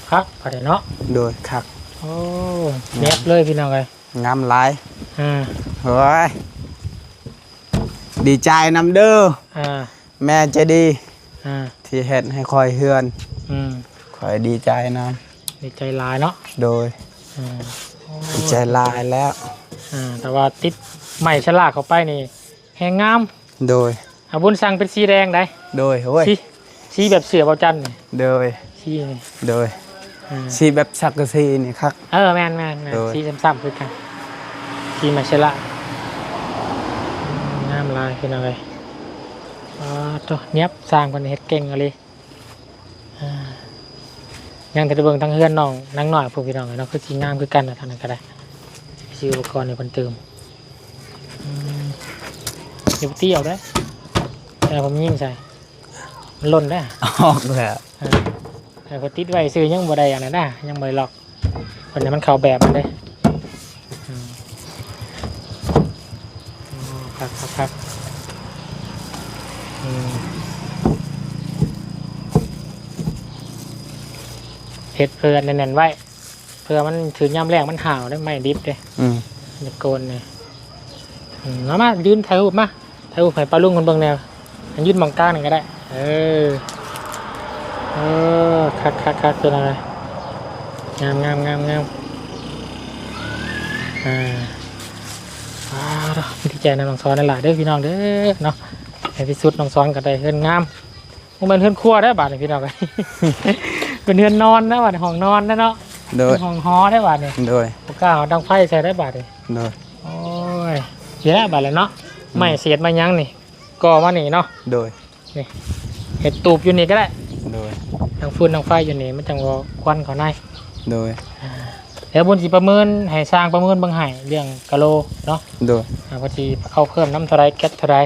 ຄັກປານໃດເນາະ. ໂດຍ ຄັກ ໂອ້ ແນບເລີຍພີ່ນ້ອງເອີຍ. ງາມຫຼາຍ. ອືມ ໂອ້ຍ ດີໃຈນຳເດີ ອ່າ ແມ່ໃຈດີ ອ່າ ທີ່ເຮັດໃຫ້ຂ້ອຍເຮືອນ. ອືມ ຂ້ອຍດີໃຈນຳ. ດີໃຈຫຼາຍເນາະ. ໂດຍ ອືມ ໂອ້ ດີໃຈຫຼາຍແລ້ວ. ອ່າ ແຕ່ວ່າຕິດໄມ້ສະຫຼາກເຂົ້າໄປນີ້ແຮງງາມ. ໂດຍ ອາ ບຸນສັ່ງເປັນສີແດງໃດ໋. ໂດຍ ໂອ້ຍ ສີ ສີແບບເສື້ອເບົາຈັນນີ້. ໂດຍ ສີນີ້. ໂດຍ ອືມ ສີແບບສັງກະສີນີ້ຄັກ. ເອີ ແມ່ນໆໆ ໂດຍ ສີຊ້ຳໆຄືກັນ ສີມາເຊລາ. ອືມ ງາມຫຼາຍພີ່ນ້ອງເອີຍ. ປາດໂທ້ ແຍບ ຊ່າງເພິ່ນເຮັດເກັ່ງອີ່ຫຼີ. ອ່າ ຍັງແຕ່ໄດ້ເບິ່ງທາງເຮືອນນ້ອງນາງນ້ອຍພຸ້ນພີ່ນ້ອງເອີຍເນາະ ຄືຊິງາມຄືກັນນະ ທາງນັ້ນກະໄດ້ ຊື້ອຸປະກອນໃຫ້ເພິ່ນຕື່ມ. ອືມ ຢ່າໄປຕີອອກເດີ້ ແຕ່ຜົມຍິງໃສ່ ມັນຫຼົ່ນເດີ້ ອອກແລ້ວ. ເອີ ເອີ ເພິ່ນຕິດໄວ້ຊື່ ຍັງບໍ່ໄດ້ອັນນັ້ນນະ ຍັງບໍ່ໄດ້ລັອກ. ເພິ່ນໃຫ້ມັນເຂົ້າແບບມັນເດ້. ອືມ ໂອ້ ຄັກໆໆ ອືມ ເຮັດເພື່ອແໜ້ນໆໄວ້ ເພື່ອມັນຖືກຍາມແລ້ງມັນຫາວເດ້ ໄມ້ດິບເດ້. ອືມ ຢາກໂກນນີ້. ອືມ ມາ ມາ ຢືນຖ່າຍຮູບມາ. ຖ່າຍຮູບໃຫ້ປ້າລຸງເພິ່ນເບິ່ງແດ່ ໃຫ້ຢືນໝ່ອງກາງນີ້ກະໄດ້. ເອີ ເອີ ຄັກໆໆ ເປັນຈັ່ງໃດ ງາມໆໆໆ. ອ່າ ອ່າ ດີໃຈນຳນ້ອງສອນຫຼາຍໆເດີພີ່ນ້ອງເດີເນາະ. ໃນທີ່ສຸດນ້ອງສອນກະໄດ້ເຮືອນງາມ ບໍ່ແມ່ນເຮືອນຄົວເດີ້ບາດນີ້ພີ່ນ້ອງ ເປັນເຮືອນນອນນະບາດນີ້ ຫ້ອງນອນນະເນາະ. ໂດຍ ເປັນຫ້ອງຫໍເດີ້ບາດນີ້. ໂດຍ ບໍ່ກ້າເອົາດັງໄຟໃສ່ເດີ້ບາດນີ້. ໂດຍ ໂອ້ຍ ເສຍແລ້ວບາດແລ້ວເນາະ. ອືມ ໄມ້ເສດໄມ້ຫຍັງນີ້ ກໍມານີ້ເນາະ. ໂດຍ ນີ້ ເຮັດຕູບຢູ່ນີ້ກະໄດ້. ໂດຍ ດັງຟືນດັງໄຟຢູ່ນີ້ ມັນຈັ່ງບໍ່ຄວັນເຂົ້າໃນ. ໂດຍ ອ່າ ດຽວບຸນຊິປະເມີນ ໃຫ້ຊ່າງປະເມີນເບິ່ງໃຫ້ເລື່ອງກະໂລເນາະ. ໂດຍ ອ່າ ວ່າຊິເອົາເພີ່ມນຳເທົ່າໃດ ແກັດເທົ່າໃດ.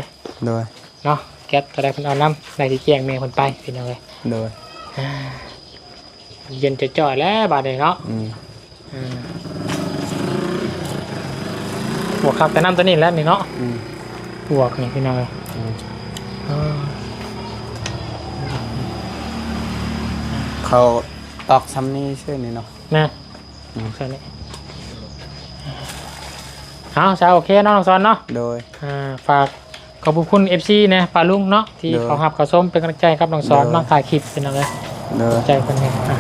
ໂດຍ ເນາະ ແກັດເທົ່າໃດເພິ່ນເອົານຳ ໄດ້ຊິແຈ້ງແມ່ເພິ່ນໄປພີ່ນ້ອງເອີຍ. ໂດຍ ອ່າ ເຢັນຈ່ອຍໆແລ້ວບາດນີ້ເນາະ. ອືມ ອ່າ ໂອ້ ຄັກແຕ່ນ້ຳໂຕນີ້ແຫຼະນີ້ເນາະ. ອືມ ບວກນີ້ພີ່ນ້ອງເອີຍ. ອືມ ເອີ ເຂົາຕອກຊ່ຳນີ້ຊື່ນີ້ເນາະ. ແມ່ນ ອືມ ຊ່ຳນີ້. ເອົາ ຊະ ໂອເຄເນາະ ນ້ອງສອນເນາະ. ໂດຍ ອ່າ ຝາກ ຂອບຄຸນ ເອັຟຊີ ແດ່ ປ້າລຸງເນາະ ທີ່ ໂດຍ ເຂົ້າຮັບເຂົ້າຊົມເປັນກຳລັງໃຈກັບນ້ອງສອນ ໂດຍ ເນາະ ຖ່າຍຄລິບ ພີ່ນ້ອງເອີຍ ໂດຍ ໃຈເພິ່ນເນາະ ອ່ະ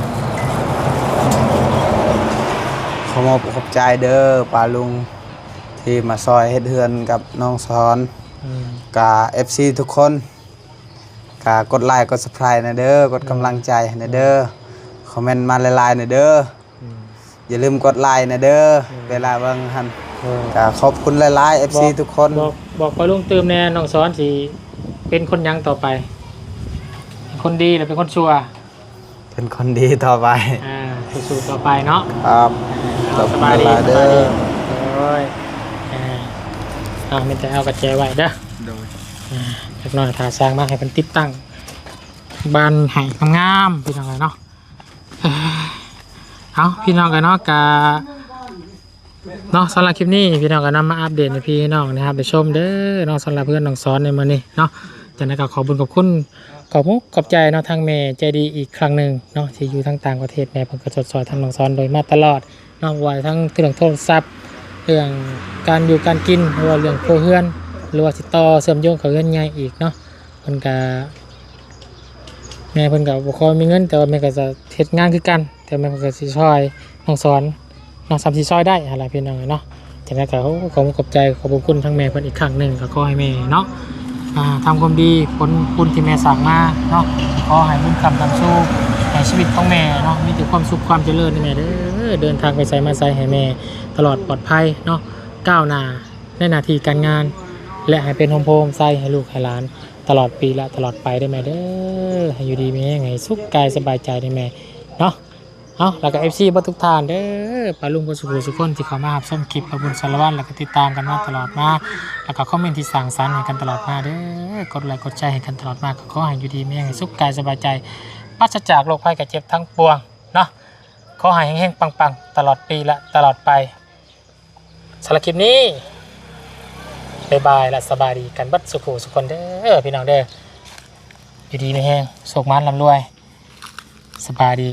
ຂໍຂອບຂອບໃຈເດີປ້າລຸງ ທີ່ມາຊ່ອຍເຮັດເຮືອນກັບນ້ອງສອນ ອືມ ກະ ເອັຟຊີ ທຸກຄົນ ກະກົດໄລກົດ Subscribe ແດ່ເດີ ກົດກຳລັງໃຈໃຫ້ແດ່ເດີ ອືມ ຄອມເມັນມາຫຼາຍໆແດ່ເດີ ອືມ ຢ່າລືມກົດໄລແດ່ເດີ ເອີ ເວລາເບິ່ງຫັ້ນ ເອີ ກະຂອບຄຸນຫຼາຍໆ ເອັຟຊີ ບອກ ທຸກຄົນ ບອກ ບອກປ້າລຸງຕື່ມແດ່ ນ້ອງສອນຊິເປັນຄົນຫຍັງຕໍ່ໄປ ເປັນຄົນດີ ຫຼື ເປັນຄົນຊົ່ວ? ເປັນຄົນດີຕໍ່ໄປ ອ່າ ສູ້ໆຕໍ່ໄປເນາະ ຄັບ ເອີ ເອົາ ຂອບຄຸນຫຼາຍໆເດີ ສະບາຍດີ ສະບາຍດີ ໂດຍ ອ່າ ເອົາ ມີແຕ່ເອົາກະແຈໄວ້ເດີ ໂດຍ ອ່າ ຈັກໜ້ອຍຖ້າສ້າງມາໃຫ້ເພິ່ນຕິດຕັ້ງບານໃຫ້ງາມໆ ພີ່ນ້ອງເອີຍເນາະ ເອີ ເອົາ ພີ່ນ້ອງເອີຍເນາະ ກະ ເນາະ ສຳລັບຄລິບນີ້ ພີ່ນ້ອງກໍນຳມາອັບເດດໃຫ້ພີ່ໃຫ້ນ້ອງໄດ້ຮັບໄດ້ຊົມເດີເນາະ ສຳລັບເຮືອນນ້ອງສອນໃນມື້ນີ້ເນາະ ຈັ່ງໃດກໍຂອບບຸນຂອບຄຸນ ຂອບອົກຂອບໃຈເນາະ ທາງແມ່ໃຈດີອີກຄັ້ງໜຶ່ງເນາະ ທີ່ຢູ່ທາງຕ່າງປະເທດ ແມ່ເພິ່ນກໍຊົດຊ່ອຍທາງນ້ອງສອນໂດຍມາຕະຫຼອດເນາະ ບໍ່ວ່າທັງເລື່ອງໂທລະສັບ ເລື່ອງການຢູ່ການກິນ ຫຼືວ່າເລື່ອງຄົວເຮືອນ ຫຼືວ່າຊິຕໍ່ເຊື່ອມໂຍງເຂົ້າເຮືອນໃຫຍ່ອີກເນາະ ເພິ່ນກໍ ແມ່ເພິ່ນກໍບໍ່ຄ່ອຍມີເງິນ ແຕ່ວ່າແມ່ກໍຈະເຮັດງານຄືກັນ ແຕ່ແມ່ເພິ່ນກໍຊິຊ່ອຍນ້ອງສອນເນາະ ສ່ຳຊິຊ່ອຍໄດ້ຫັ້ນລະພີ່ນ້ອງເອີຍເນາະ ຈັ່ງໃດກໍ ໂອ້ ຂອບຄຸນຂອບໃຈ ຂອບພະຄຸນທາງແມ່ເພິ່ນອີກຄັ້ງໜຶ່ງ ກໍຂໍໃຫ້ແມ່ເນາະ ອ່າ ທຳຄວາມດີ ຜົນບຸນທີ່ແມ່ສ້າງມາເນາະ ຂໍໃຫ້ບຸນຄ້ຳນຳຊູ ໃຫ້ຊີວິດຂອງແມ່ເນາະ ມີແຕ່ຄວາມສຸກຄວາມຈະເລີນເດີແມ່ເດີ ເດີນທາງໄປໃສມາໃສໃຫ້ແມ່ຕະຫຼອດປອດໄພເນາະ ກ້າວໜ້າໃນໜ້າທີ່ການງານ ແລະ ໃຫ້ເປັນຮົ່ມໂພຮົ່ມໄຊໃຫ້ລູກໃຫ້ຫຼານ ຕະຫຼອດປີ ແລະ ຕະຫຼອດໄປເດີແມ່ເດີ ໃຫ້ຢູ່ດີມີແຮງ ໃຫ້ສຸກກາຍສະບາຍໃຈເດີແມ່ເນາະ ເອົາ ແລ້ວກໍ ເອັຟຊີ ເບິດທຸກທ່ານເດີ ປ້າລຸງເບິດສູ່ຜູ້ສູ່ຄົນທີ່ເຂົ້າມາຮັບຊົມຄລິບ ປ້າບຸນສາລະວັນ ແລ້ວກໍຕິດຕາມກັນມາຕະຫຼອດມາ ແລ້ວກໍຄອມເມັນທີ່ສ້າງສັນໃຫ້ກັນຕະຫຼອດມາເດີ ກົດໄລກົດແຊໃຫ້ກັນຕະຫຼອດມາ ກໍຂໍໃຫ້ຢູ່ດີມີແຮງ ໃຫ້ສຸກກາຍສະບາຍໃຈ ປາສະຈາກໂລກໄພໄຂ້ເຈັບທັງປວງເນາະ ຂໍໃຫ້ເຮັງໆປັງໆ ຕະຫຼອດປີ ແລະ ຕະຫຼອດໄປ. ສຳລັບຄລິບນີ້ ບາຍບາຍ ແລະ ສະບາຍດີກັນເບິດສູ່ຜູ້ສູ່ຄົນເດີ ພີ່ນ້ອງເດີ ຢູ່ດີມີແຮງ ໂຊກໝານລ່ຳລວຍ ສະບາຍດີ.